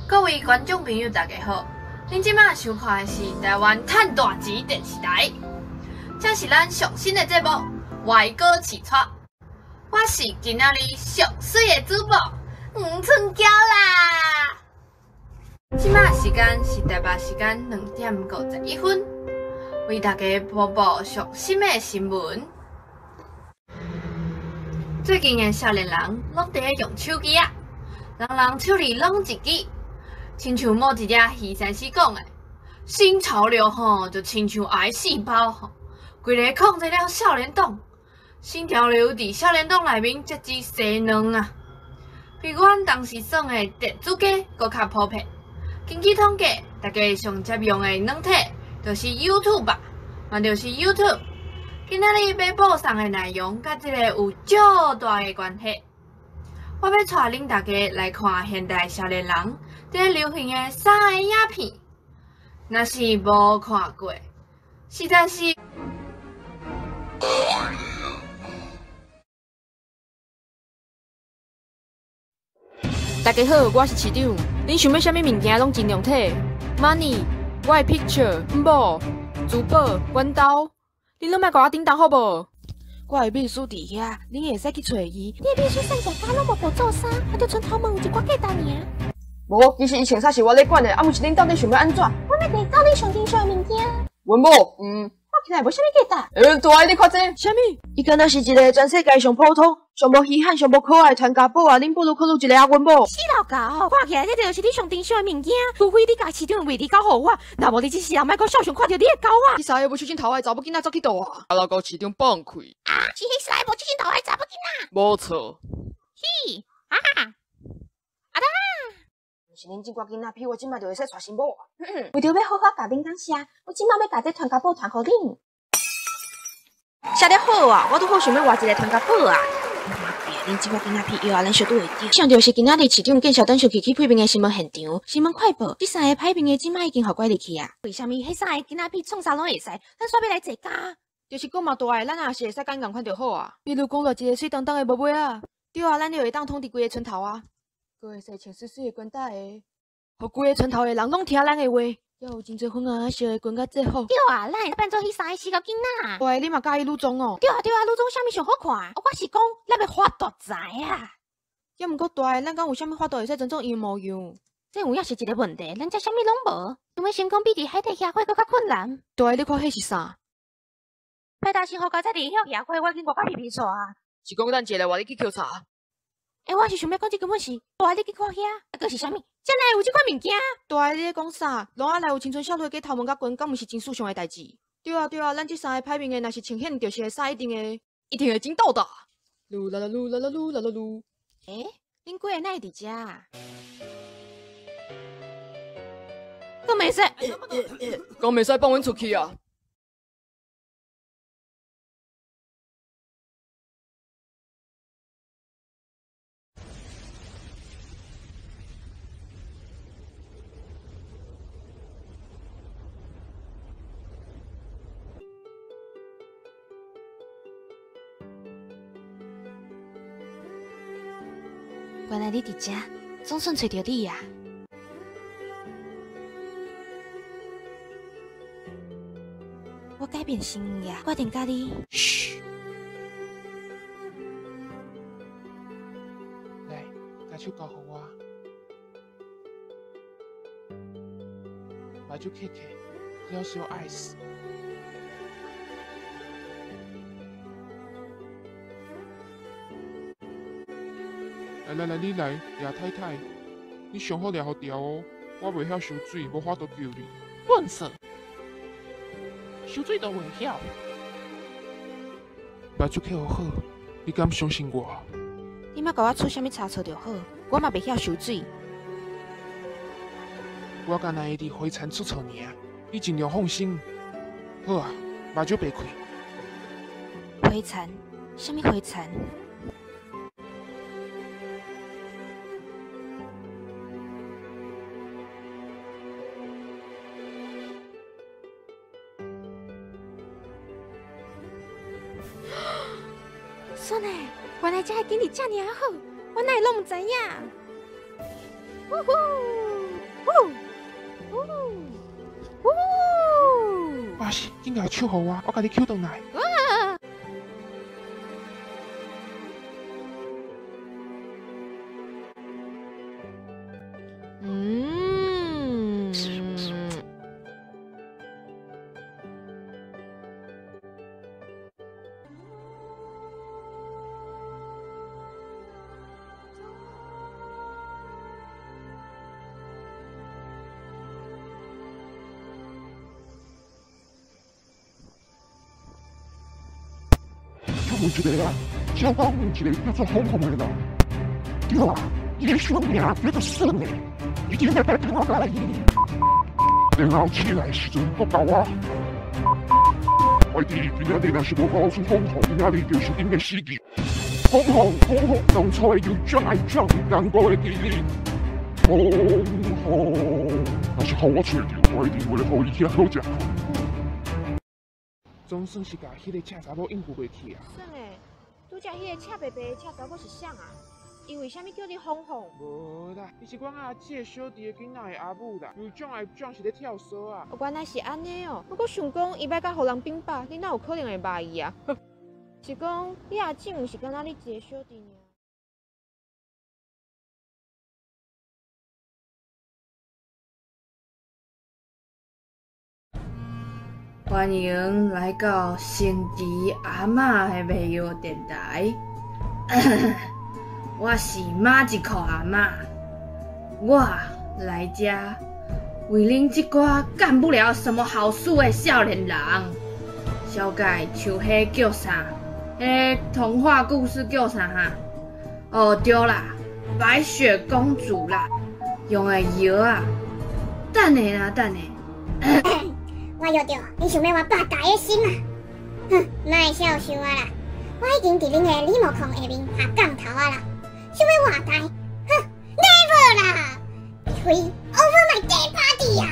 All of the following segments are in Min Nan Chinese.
各位觀眾朋友，大家好！恁這馬收看的是台灣趁大錢電視台，這是咱上新的節目《歪哥市撮》。我是今仔日上媠的主播黃春嬌啦。這馬時間是台北時間2點51分，為大家播報上新的新聞。最近的少年人攏佇咧用手機啊，人人手裡攏一支。親像某一只魚先生講的，新潮流吼就親像癌細胞吼，規个控制了少年黨。新潮流佇少年黨內面才只細卵啊，比阮當時耍的電子雞閣較普遍。根據統計，大家上常用的軟體就是 YouTube 吧，嘛就是 YouTube。今仔日欲播送的內容，佮這個有足大的關係。我欲帶恁大家來看現代少年人佇咧流行的三个影片，若是無看過，實在是。大家好，我是市長。恁想欲啥物物件，攏盡量提。Money，我的 picture，某，珠寶，阮兜，恁攏莫共我叮當好無？我的秘書佇遐，恁會使去揣伊。你的秘書散食家攏無步做啥，啊，就賰頭毛有一寡價值爾。無，其實伊穿衫是我咧管的，啊，毋是恁到底想欲按怎？我欲提到你上欣賞的物件。阮某，嗯。看起來無啥物價值。欸，大你看這啥物？伊敢若是一個全世界上普通、上無稀罕、上無可愛的傳家寶啊！恁不如考慮一下阮某。死老狗，看起來這就是你上珍惜的物件，除非你共市長的位置交予我，若無你這世人莫閣痟想看著你的狗仔。彼三个無手指頭的查某囡仔走去佗啊？啊，老狗市長放開。啊，是彼三个無手指頭的查某囡仔。無錯。嘿，啊哈，啊啦。毋是恁這寡囡仔屁，我這擺就會使娶新某啊！為著欲好好共恁感謝，我這擺欲共這傳家寶傳予恁。寫得好啊！我拄好想欲換一个傳家寶啊！恁這寡囡仔屁藥啊，咱相拄會著。上著是今仔日市長見小等上去去批評的新聞現場，新聞快報，這三個歹面的這擺已經予拐入去啊！為啥物彼三個囡仔屁創啥攏會使，咱煞欲來坐監？就是講嘛大的，咱也是會使揀仝款就好啊。比如講落一個媠當當的無尾仔，對啊，咱就會當統治規个村頭啊。閣會使穿媠媠的裙搭的，予規个村頭的人攏聽咱的話。猶有真濟粉紅色的裙佮制服。對啊，咱會扮做彼三个死狗囡仔。喂，你嘛佮意女裝哦？對啊對啊，女裝啥物上好看？我是講，咱欲發大財啊！猶毋過大的，咱敢有啥物法度會使裝作伊的模樣？這有影是一个問題，咱遮啥物攏無，想欲成功比佇海底協會閣較困難。大的，你看彼是啥？派大星予交在佇遐協會，我已經外口皮皮剉啊！是講等一下，倚你去抾柴。欸，我是想欲講，這根本是大你去看遐，啊，閣是啥物？這哪會有這款物件？大的，你咧講啥？籠仔內有青春少女的假頭毛佮裙，敢毋是真時尚的代誌？對啊對啊，咱這三个歹面的，若是穿顯著是的衫，一定會一定會真鬥大。嚕啦啦嚕啦啦嚕啦啦嚕。欸，恁幾个哪會佇遮？閣袂使？閣袂使放阮出去啊？原來你佇遮，總算揣著你啊！我改變心意啊，決定佮你。噓。來，共手交予我。目睭瞌瞌，Close your eyes。來來來，你來，掠太太，你上好掠予牢哦。我袂曉游水，無法度救你。笨蛇，游水都袂曉。目睭瞌予好，你敢相信我？你莫共我出啥物差錯就好，我嘛袂曉游水。我敢若會佇灰塵出錯爾，你盡量放心。好啊，目睭閉開。灰塵？啥物灰塵？算嘞，原來這个景致遮爾好，我哪會攏毋知影？嗚呼！呜呜呜！阿是，紧共手予我，我共你抾转来。问一个人，小讲有一个叫做红红的人，对啊，伊的小名叫做耍的，一定要来听我讲。然后起来时阵，阁教我，我伫今仔日若是无告诉红红，今仔日就是恁的死期。红红红红，当初的又怎爱怎难过会记你。红红，若是予我揣著，我一定会予伊遐好食。总算是共彼个赤查某应付袂去啊！算的，拄才彼个赤白白的赤查某是谁啊？伊为啥物叫你红红？无啦，伊是阮阿姊的小弟的囡仔的阿母啦，因为蒋爱蒋是咧跳绳啊。哦，原来是按呢哦！我阁想讲伊欲共予人冰霸，你哪有可能会骂伊啊？是讲你阿姊毋是敢若你一个小弟尔？欢迎来到神奇阿嬷的卖药电台。我是马一箍阿嬷，我来这为恁这寡干不了什么好事的少年人，小解像彼叫啥？彼童话故事叫啥哈？哦，对啦，白雪公主啦，用的药啊。等下啦，等下。我约著，你想欲我百大的心啊？哼，莫笑想我啦，我已经伫恁的李莫控下面下降头啊啦，想欲活大？哼，never 啦，除非 over my dead body 啊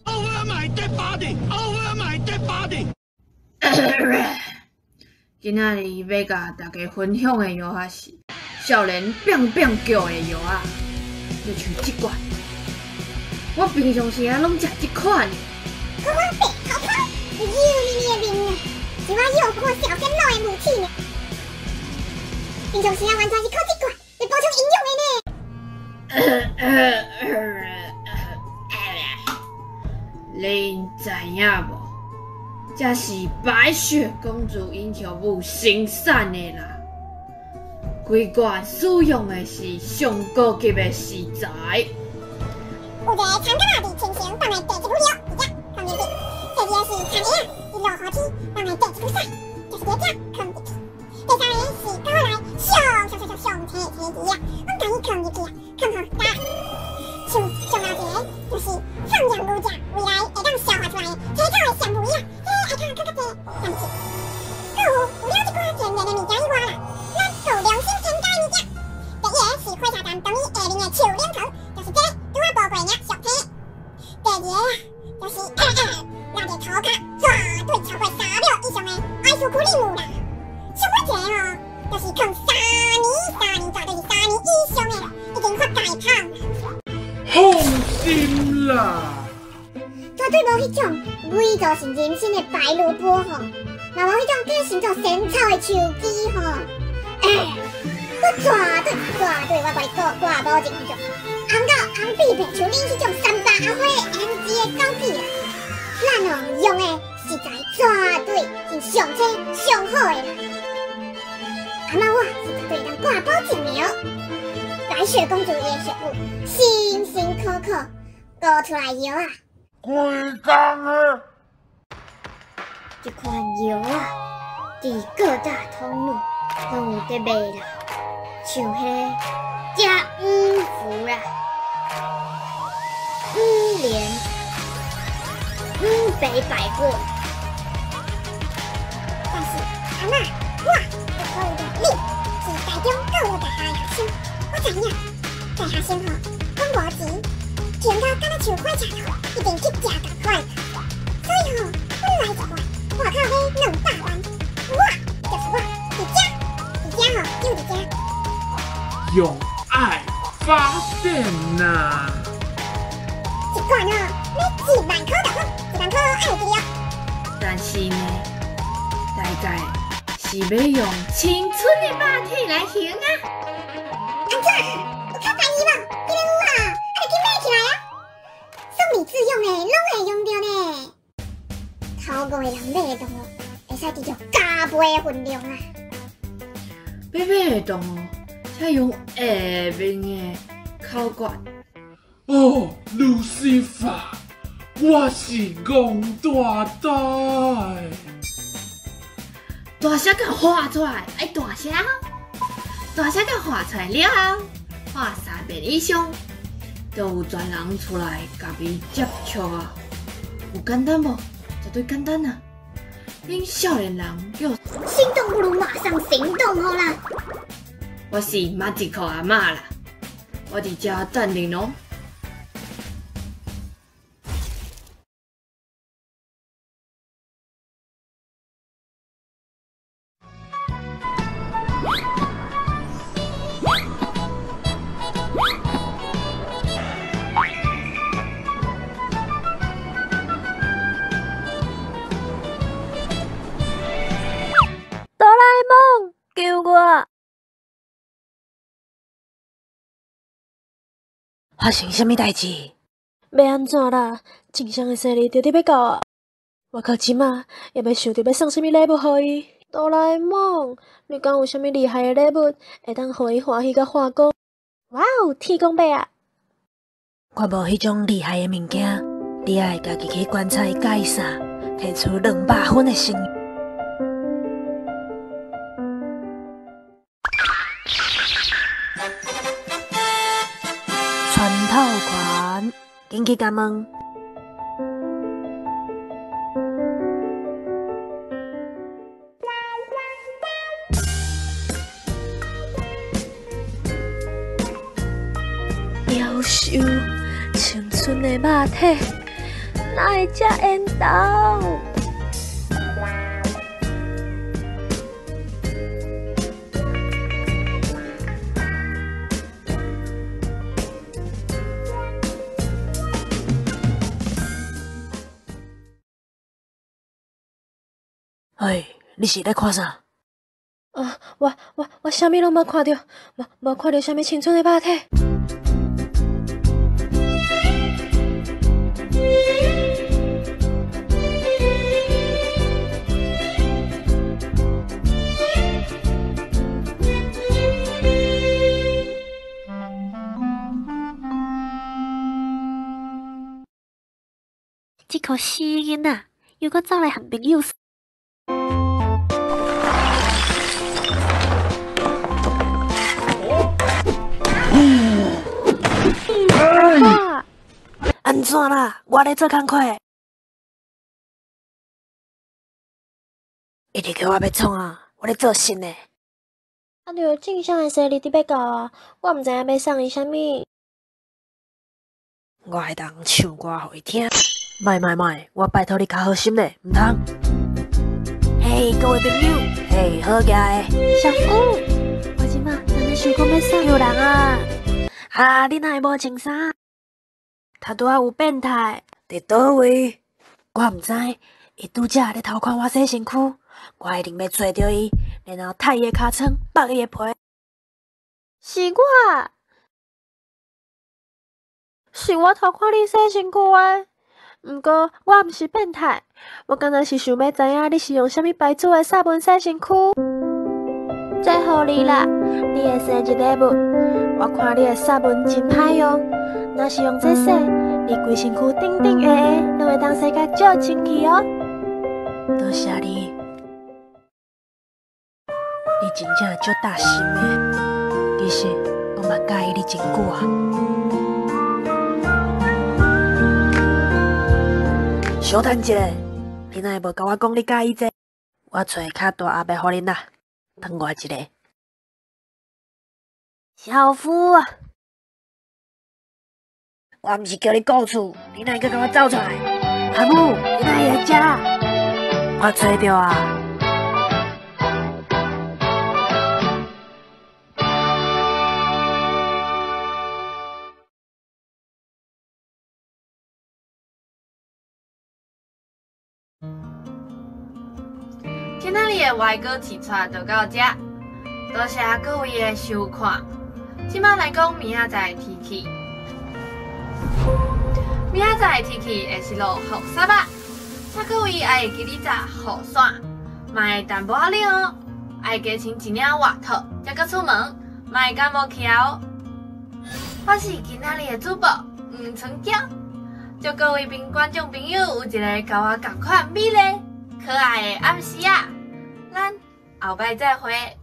！Over my dead body, over my dead body。今仔日欲共大家分享的药仔是少年变变叫的药仔，就像这款。我平常时啊拢食这款。可我白泡泡，油腻腻的面啊，是我诱惑小鲜肉的武器呢。平常时啊，完全是靠这款来补充营养的呢。恁知影无？这是白雪公主𪜶后母生产的啦。规罐使用的是上高级的食材。有一个田埂仔伫清晨放的第一副药，伫遮放入去。第二个是田下仔伫落雨天放的第一副屎，就是伫遮放入去。第三个是狗来上上上上上青青枝仔，阮共伊放入去啊，放予焦。像上后一个就是放盐牛食，未来会当消化出来的青草的纤维啊，这爱较较较济放入去。阁有除了这寡天然的物件以外啦，咱阁有良心添加的物件。第一个是火车站中医下面的树奶糖，就是这个拄仔无过尔俗体。第二个啊，就是咱伫涂跤绝对超过3秒以上的爱斯库利姆啦。上尾一个吼，就是放3年、3年，绝对是3年以上的，已经发界胖啦。放心啦，绝对无彼种伪造成人参的白萝卜吼，嘛无彼种假成做仙草的树枝吼。我绝对绝对，我共你讲，我保证彼种红到红变白，像恁彼种三八阿花 M 字的狗屁啦。咱哦用的食材绝对是上青上好的啦。阿嬷我是绝对会当挂保证的哦。白雪公主伊的媳妇辛辛苦苦熬出来药啊，规工的。这款药啊，伫各大通路拢有伫卖啦，像彼加五福啦、五连、五北百货。但是阿嬷，我就考虑到你是台中教育大学的学生，我知影在学生吼，拢无钱，穷到敢若像火车头，一定去食共款。所以吼，阮来一罐，外口买200万，我就是我，伫遮，伫遮吼，就伫遮。用爱发电呐！罐哦，欲1万箍就好，1万箍爱一粒。但是呢，大概是欲用青春的肉體來還啊！按怎？有較便宜無？這个有啊，啊就緊買起來啊！送禮自用的，攏會用著呢。頭五个人買會動哦，會使得著加倍的份量啊！欲買會動哦，請用下面的口訣。哦，路西法，我是戇大大。大聲共喊出來，愛大聲，大聲共喊出來了後，喊三遍以上，就有專人出來共伊接觸啊。有簡單無？絕對簡單啊！恁少年人叫心動不如馬上行動好啦！我是馬吉克阿嬤啦，我佇遮等恁哦。哆啦 A 夢，救我！發生啥物代誌？欲按怎啦？靜香的生日就佇欲到啊！我到這馬猶未想著欲送啥物禮物予伊。哆啦 A 夢，你敢有啥物厲害的禮物，會當予伊歡喜甲發光？哇哦，天公伯啊！我無彼種厲害的物件，你愛家己去觀察伊佮意啥，提出200分的誠意。拳頭拳，緊去共問。夭壽，青春的肉體，哪會遮緣投？哎，你是咧看啥？啊，我啥物攏無看著，無看著啥物青春的肉體。這箍死囡仔，又閣走來和朋友。按怎啦？我咧做工課。一直叫我欲創啊！我咧做新的。啊，著靜香的生日佇欲到啊，我毋知影欲送伊啥物。我會當唱歌予伊聽。莫莫莫，我拜託你較好心咧，毋通。嘿，各位朋友，嘿，好額的。小夫，我這馬正咧想講欲送有人啊！啊，你哪會無穿衫？頭拄仔有變態佇佗位？我毋知，伊拄才咧偷看我洗身軀，我一定欲揣著伊，然後踢伊的尻川，剝伊的皮。是我，是我偷看你洗身軀的。毋過我毋是變態，我敢若是想欲知影你是用啥物牌子的掃文洗身軀。這予你啦，你的生日禮物。我看你的掃文真歹用，若是用這洗，你規身軀頂頂下下，攏會當洗甲足清氣哦。多謝你，你真正足貼心的。其實我嘛佮意你真久啊。小等一下，你哪會無共我講你佮意這個？我揣較大盒的予恁啦，等我一下。小夫啊，我毋是叫你顧厝，你哪會閣共我走出來？阿母，你哪會佇遮？我揣著啊。今仔日的歪哥刺串就到遮，多谢各位的收看。這擺來講明仔載天氣，明仔載天氣會是落雨沙吧，請各位愛會記得紮雨傘，嘛會淡薄仔冷哦，愛加穿一領外套才閣出門，莫感冒去啊哦。我是今仔日的主播黃春嬌，祝各位觀眾朋友有一个佮我仝款美麗可愛的暗時仔，咱後擺再會。